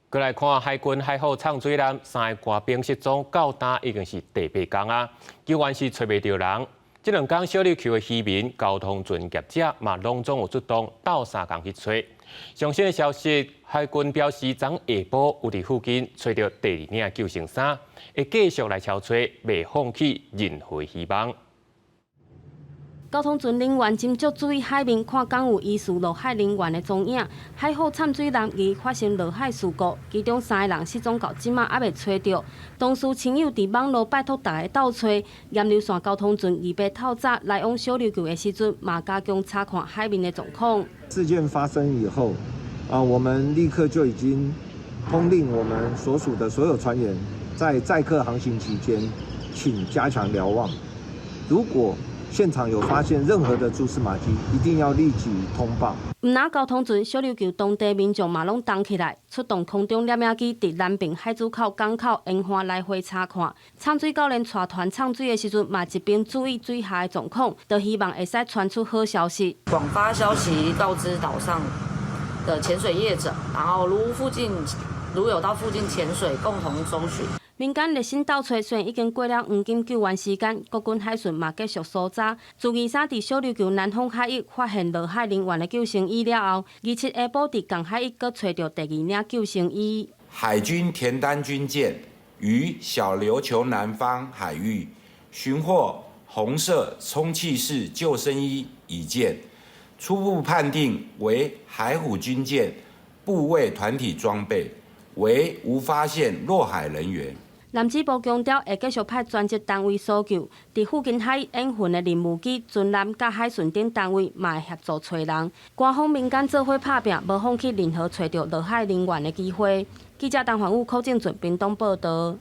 閣來看海軍海虎泅水艦三个官兵失蹤，到今已經是第八工啊，救援是揣袂著人。這兩工小琉球的漁民、交通船業者嘛，攏總有出動鬥相共去揣。上新的消息，海軍表示，昨下晡有佇附近揣著第二領救生衫，會繼續來搜揣，袂放棄任何希望。交通船人員斟酌注意海面，看敢有疑似落海人員的蹤影。海虎泅水艦二發生落海事故，其中三个人失蹤到這馬猶未揣著。同事親友佇網路拜託大家鬥揣。驗流線交通船二八透早來往小琉球的時陣，嘛加強查看海面的狀況。事件發生以後，啊，我們立刻就已經通令我們所屬的所有船員，在載客航行期間，請加強瞭望。如果現場有發現任何的蛛絲馬跡，一定要立即通報。毋但交通船，小琉球當地民眾嘛攏動起來，出動空中攝影機，佇南爿海子口港口沿岸來回查看。泅水教練帶團泅水的時陣，嘛一邊注意水下的狀況，都希望會使傳出好消息。廣發消息告知島上的潛水業者，然後如有到附近潛水，共同搜尋。民間熱心鬥揣，雖然已經過了黃金救援時間，國軍海巡嘛繼續搜查。自23佇小琉球南方海域發現落海人員的救生衣了後，27下晡佇仝海域閣揣著第二領救生衣。海軍田丹軍艦於小琉球南方海域尋獲紅色充氣式救生衣一件，初步判定為海虎軍艦部位團體裝備，惟無發現落海人員。南指部強調會繼續派專職單位搜救，佇附近海域演訓的任務機、船艦佮海巡等單位嘛會協助揣人。官方民間做伙拍拚，無放棄任何揣著落海人員的機會。記者陳環武、柯正俊屏東報導。